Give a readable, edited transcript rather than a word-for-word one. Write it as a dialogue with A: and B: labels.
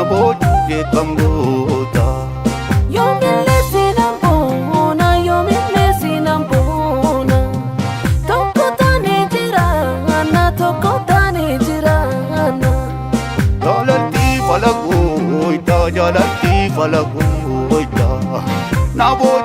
A: boojuu kee kam goota.
B: Yoomillee siinaan boona, yoomillee siinaan boona. Tokko taanee jiraanna, tokko taanee jiraanna.
A: Jaalaltii falagooyta, jaalaltii falagooyta, na boojuu.